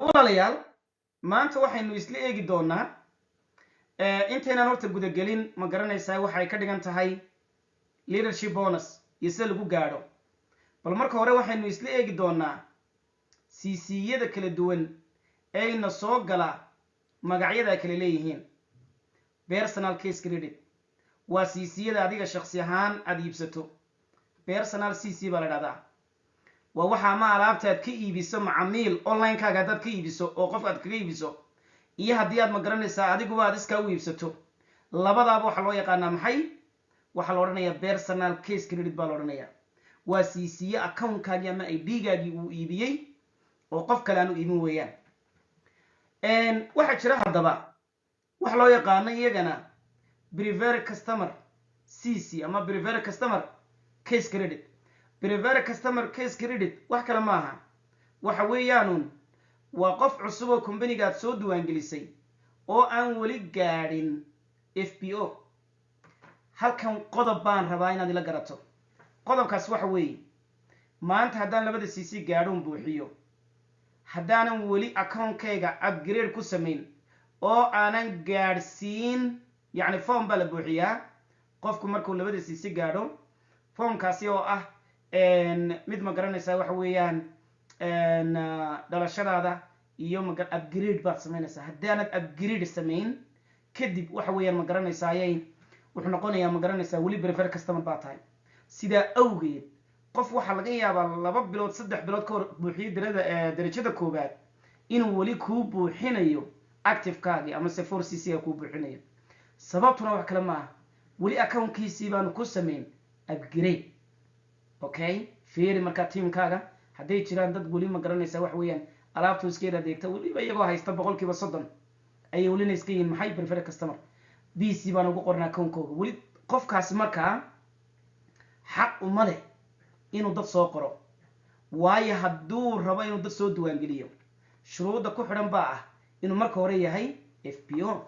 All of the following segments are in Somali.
Walaalayaal, maanta waxaynu isla eegi doonaa, intaynaan horta gudagelin, ma garanaysaa, waxay ka dhigan tahay leadership bonus iyo sida lagu gaadho. Bal marka hore waxaynu isla eegi doonaa CC-yada kala duwan eyna soo gala, magacyada ay kala leeyihiin. Personal case credit waa CC-yada adiga shaksi ahaan aada iibsato. Personal CC baa la dhahdaa. Waa waxa ama alaabta aad ka iibiso macamiil online-kaaga haddaad ka iibiso oo qof aad kaga iibiso, iyo haddii aad, ma garanaysaa, adiguba aad iskaa u iibsato, labadaaba waxaa loo yaqaanaa maxay? Waxaa la odhanayaa personal case credit baa la odhanayaa. Waa CC-ye accountkaagii ama ID-gaagii uu iibiyey oo qof kale aan u iibin weeyaan. Waxaa jira haddaba wax loo yaqaano iyagana preferred customer CC ama preferred customer case credit. Preferred customer case credit wax kale maaha, waxa weeyaanun waa qof cusub oo companyga aad soo diiwaangelisay oo aan weli gaadhin FBO. Halkan qodob baan rabaa inaad ila garato. Qodobkaas waxa weeye: maanta haddaan labada CC gaadhoon buuxiyo, haddaanan weli accountkayga upgrade ku samayn oo aanan gaadhsiin, yacni form baa la buuxiyaa qofku markuu labada CC gaadho, formkaasi oo ah mid, ma garanaysaa, waxa weeyaan dhalashadaada iyo maga upgrade baad samaynaysaa. Haddaanad upgrade samayn kadib, waxa weeyaan, ma garanaysaa, ayay wuxuu noqonayaa, ma garanaysaa, weli preferred customer baa tahay. Sidaa awgeed qof waxaa laga yaabaa 2 bilood, 3 bilood ka hor buuxiyo darajada koowaad inuu weli kuu buuxinayo activekaagii ama se 4 CC ga kuu buuxinayo. Sababtuna wax kale maaha, weli accountkiisii baanu ku samayn upgrade. Okay, fiiri markaa teamkaaga hadday jiraan dad weli, ma garanaysaa, wax weeyaan alaabtu iska yar adeegta, weliba iyagoo haysta 100% ayay welina iska yihiin maxay? Preferred customer. PC baan ugu qornaa accountkooga weli. Qofkaasi markaa xaq uma leh inuu dad soo qoro, waayo hadduu rabo inuu dad soo diiwaangeliyo, shuruudda ku xidhan baa ah inuu marka hore yahay FBO.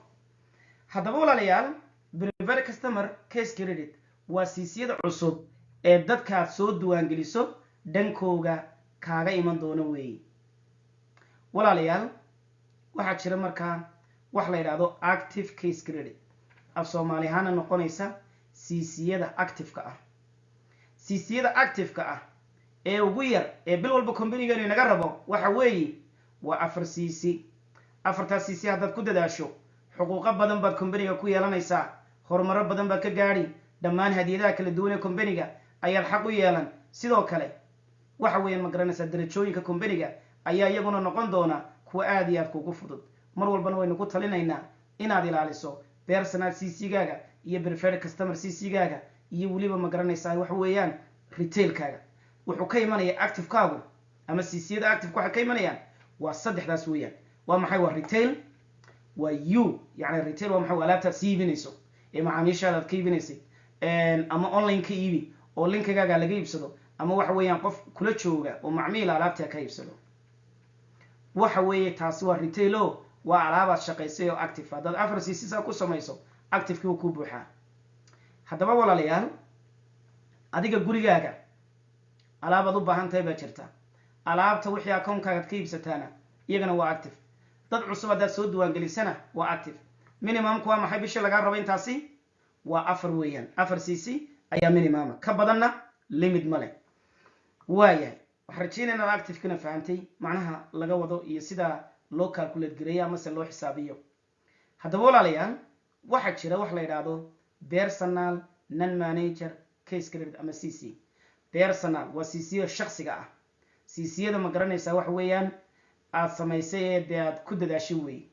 Haddaba walaalayaal, preferred customer case credit waa CC-yada cusub ee dadkaad soo diiwaangeliso dhankooga kaaga iman doono weeye. Walaalayaal, waxaa jira markaa wax la yidhaahdo active case credit, af Soomaali ahaana noqonaysa CC-yada active-ka ah. CC-yada active-ka ah ee ugu yar ee bil walba companyganu inaga rabo waxa weeye waa 4 CC. Afartaas CC haddaad ku dadaasho, xuquuqo badan baad companyga ku yeelanaysaa, horumaro badan baad ka gaadhi, dhammaan hadiyadaha kala duwan ee companyga ayaad xaq u yeelan. Sidoo kale waxa weeyaan, ma garanaysaa, darajooyinka companyga ayaa iyaguna noqon doona kuwa aada iyo aad kugu fudud. Mar walbana waynu ku talinaynaa inaad ilaaliso personal CC-gaaga iyo preferred customer CC-gaaga iyo weliba, ma garanaysaa, waxa weeyaan retailkaaga. Wuxuu ka imanaya activekaagu ama CC-yada activeka waxay ka imanayaan waa saddexdaas weeyaan. Waa maxay? Waa retail, waa u yani retail waa maxay? Waa alaabtaad sii iibinayso ee macaamiishaada aad ka iibinaysay, ama online ka iibi oo linkagaaga laga iibsado, ama waxa weeyaan qof kula jooga oo macmiila alaabtaa ka iibsado. Waxa weeye taasi waa retail o waa alaabaad shaqaysay oo active. Haddaad 4 CC ku samayso, activekii wuu ku buuxaa. Haddaba walaalayaal, adiga gurigaaga alaabaad u baahan tahay baa jirta. Alaabta wixii accountkaagaad ka iibsataana iyagana waa active. Dad cusub haddaad soo diiwaangelisana waa active. Minimumku waa maxay bishii lagaa rabo intaasi? Waa 4 weeyaan. 4 CC ayaa minimuma, ka badanna limit ma leh. Waayahay, waxaan rajeynaya inaad activekana fahamtay macnaha laga wado iyo sida loo calculate gareeyo amase loo xisaabiyo. Haddaba walaalayaal, waxaa jira wax la yidhaahdo personal non manager case credit ama CC. Personal waa CC shaksiga ah, CC-yada, ma garanaysaa, waxa weeyaan aad samaysay ee dee aad ku dadaashay weeye.